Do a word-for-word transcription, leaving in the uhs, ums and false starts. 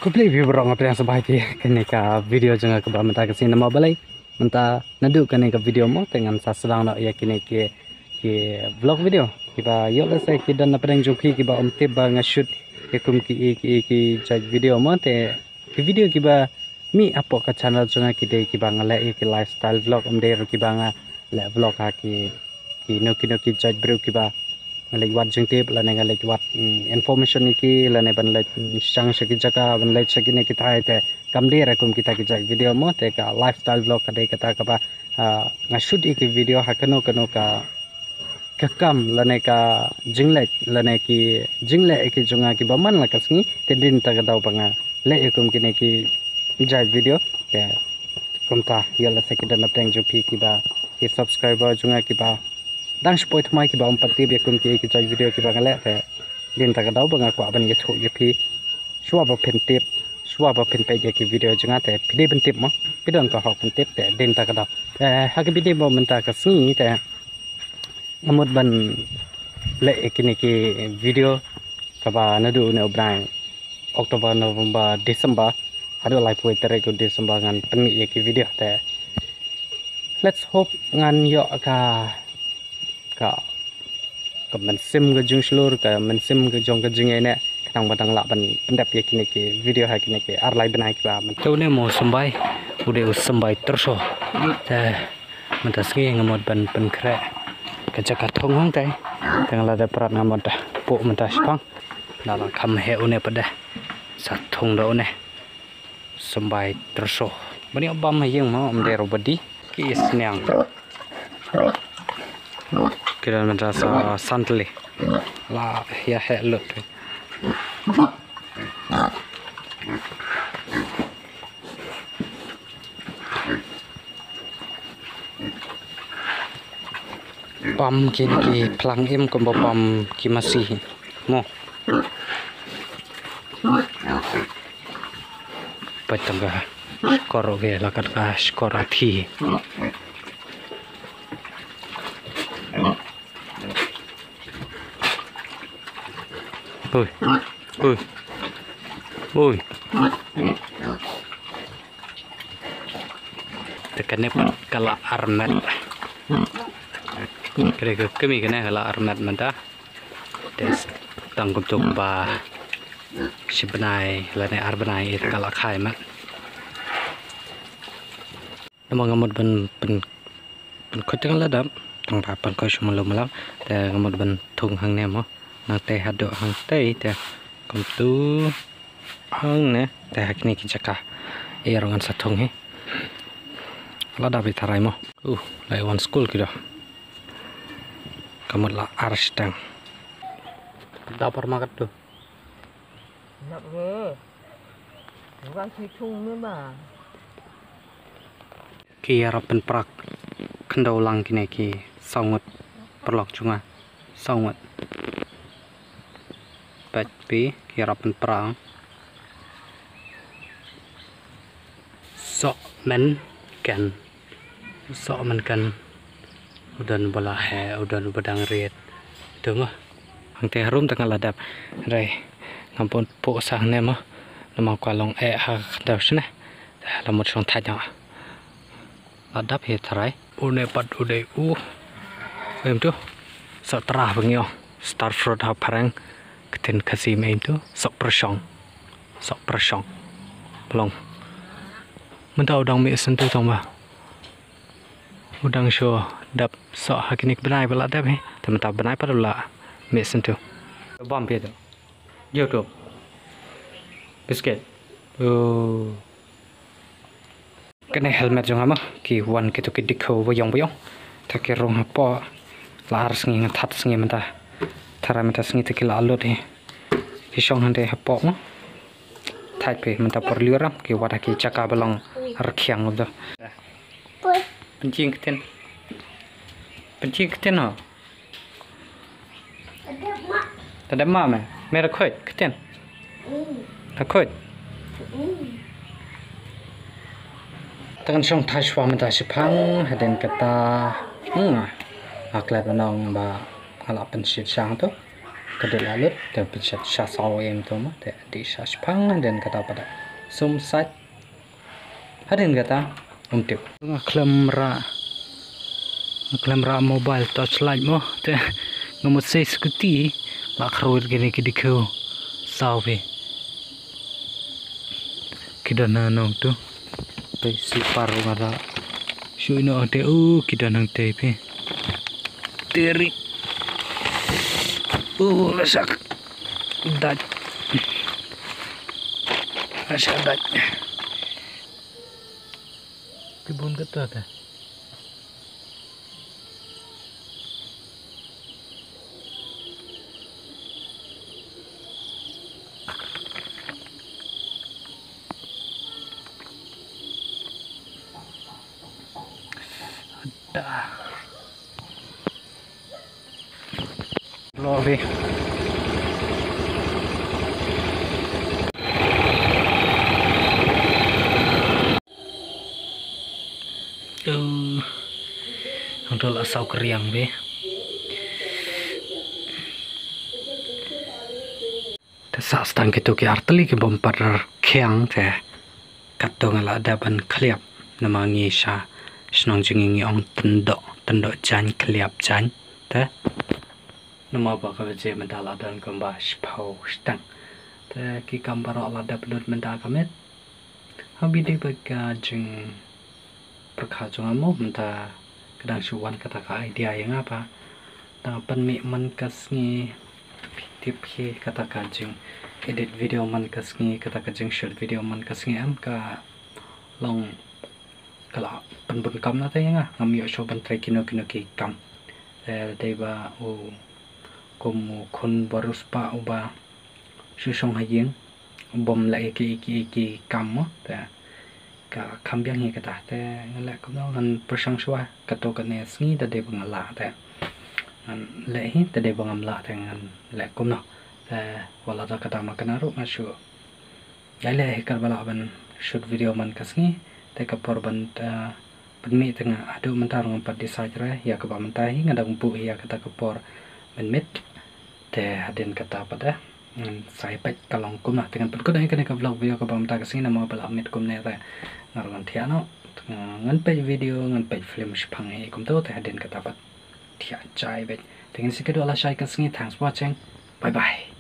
Khublei phi baroh, nga pdiang sngewbha ïa kane ka video jong nga kaba mynta ka sngi. Namar balei mynta naduh kane ka video mo te ngan sa sdang noh ïa kine ki, ki vlog video kiba ïoh lehse ki don na pdeng jong phi kiba ym tip ba nga shoot ïa kum ki, ki, ki jait video mo. Te ki video kiba mih hapoh ka channel jong nga ki dei kiba nga leh ïa ki lifestyle vlog, ym dei ruh kiba nga leh vlog ha ki, kino kino ki jait briew kiba nga leit wad jingtip lane nga leit wad, mm, information ïa ki lane ban leit, mm, shang sha ki jaka, ban leit sha kine ki thaiñ. Te kam dei ruh kum kita ki jait video mo. Te ka lifestyle vlog ka dei kata kaba, ah, nga shoot ïa ki video ha kano kano ka, ka kam lane ka jingleh lane ki jingleh ïa ki jong nga kiba man la ka sngi. Te dei na kata ka daw ba nga leh ïa kum kine ki jait video. Te kumta ïoh lehse ki don na pdeng jong phi kiba, ki subscriber jong nga kiba dang shu poi thymmai kiba ym pat tip ïa kum ki, ki jait video kiba nga leh. Te dei na kata ka daw ba nga kwah ban ïathuh ïa phi shuwa ba phin tip, shuwa ba phin peit ïa ki video jong nga. Te phi dei ban tip mo, phi don ka hok ban tip. Te dei na kata ka daw, te ha ka video ba mynta ka sngi te nga mut ban leh ïa kine ki video kaba naduh une u bnai October, November, December haduh laiphew tarik u December ngan pynmih ïa ki video. Te let's hope ngan ïoh ka, ka, ka mynsiem ka jingshlur, ka mynsiem ka jong ka jingïaineh khnang ba dang lah ban pyndep ïa kine ki video ha kine ki ar lai bnai kiba mynta. Te une mo u symbai, u dei u symbai tyrso. Te mynta sngi nga mut ban pynkhreh ka jaka thung hangtai. Te nga la dep prat nga mut da pok mynta shipang. Da la kham heh une pat de. Sa thung da une. Symbai tyrso. Ban ïoh bam ha ïing mo, ym dei ruh ba die. Ki sniang. Ki don mynta sa san tylli. La ïa heh lut. Bam kine ki phlang im kumba bam ki masi mo. Peit tang ka shkor, okay, la kat ka shkor athi. Oi. Oi. Oi. Te kane pat ka la armet. Kane ka kmie kane ka la armet mynta. Te tang kumto ba shi bnai lane ar bnai te ka la khai met. Namar nga mut ban pyn, pynkhuid te nga la dap, tang ba pynkhuid shu malu malu, te nga mut ban thung hangne mo. Nangtei haduh hangtei te kumtu hangne te ha kine ki jaka. Ïa ruh ngan sa thung hi. La dap hi tharai mo. Uh, la wan skul ki da. Ka mut la ar shiteng. Dap ar makat tu. Nap re. Bukan si chung ni ba. Ki ïarap pynpra khyndew lang kine ki saw ngut paralok jong nga. Saw ngut. Peit phi, ki ïarap pynpra. Soh men ken. Soh men ken. U don ba la heh, u don ba dang rit. Te mo. Hangtei harum te nga la dap. Hynrei ngam pun pok sa hangne mo. Namar ka long eh ha khyndew shane. La mut shong thait noh. La dap hi tharai. Une pat u dei u. Em tu. Soh tra ba ngi ong star fruit ha phareng. Ktien Khasi em tu. Soh pyrshong. Soh pyrshong. Long. Mynta u dang mih syntu tang ba. U dang shu dap soh ha kine ki bnai ba la dep hi. Te mynta bnai pat u la mih syntu. Bam phi tu. Youtube. Biscuit. Oh. Kane helmet jong nga ma ki wan kito ki dikho ba ïong ba ïong. Te ki rung hapoh. La ar sngi nga that sngi mynta. Tharai mynta sngi te ki la lut hi. Ki shong hynrei hapoh ma. Thait phi mynta por lyiur ram ki wad ha ki jaka ba long rkhiang u da. Pynjing ktien. Pynjing ktien ho. Ta dep ma me. Me rakhuid ktien. Rakhuid. Te ngan shong thait shuwa mynta shiphang hadien kata. Hmm. Nga klet ban ong ba nga la pynshit shang tu. Ka dei la lut, te pynshah shah saw em to mo, te dei shah shipang, hadien kata pat da sum sait. Hadien kata, um tip. Nga khlem rah, nga khlem rah mobile torchlight mo, te nga mut sei scooty, la khroi kine ki dikhew saw phi. Ki don na nong tu. Pei si par nga rah. Shu ino te u ki don hangtei phi. Teri. U la sak. Dait. La sak dait. Ki bun kata te. Ada. Lo phi. Uh, hangto la saw kriang phi. Te sah stang kito ki artylli ki bym pat rkhiang te. Kato nga la dep ban khliap namar ngi sha shnong jong ngi ngi ong tyndoh, tyndoh jaiñ khliap jaiñ te. Namar ba ka baje mynta la don kumba shiphew shiteng. Te ki kam baroh la dep lut mynta ka miet. Haba dei ba ka jingpyrkhat jong nga mo mynta ka dang shu wan kata ka idea ïa nga ba dang pynmih man ka sngi, tip hi kata ka jing edit video man ka sngi, kata ka jing shoot video man ka sngi em ka long ka la pynbun kam na te ïa nga, ngam ïoh shuh ban trei kino kino ki kam. Te dei ba u kum u khun ba riewspah uba shu shong ha ïing, u bym leh ïa ki ki ki kam mo, te ka kham biang hi kata. Te ngan leh kumno, ngan pyrshang shuwa kato kane sngi, te dei ba nga lah te ngan leh hi, te dei ba ngam lah te ngan leh kumno. Te wat la da kata ma kane ruh nga shu ïa leh hi katba lah ban shoot video man ka sngi, te ka por ban, eh, pynmih te nga haduh mynta ruh ngam pat decide re ïa kaba mynta hi, nga dang buh hi ïa kata ka por mynmiet. Te hadien kata pat de ngan sa ïa peit ka long kumno, te ngan pynkut ïa kane ka vlog video kaba mynta ka sngi namar ba la miet kumne te nga ruh ngan thiah noh. Ngan peit video, ngan peit film shipang ïa kumto, te hadien kata pat thiah jai beit. Te ngin sa ïakynduh lashai ka sngi. Thanks for watching. Bye bye.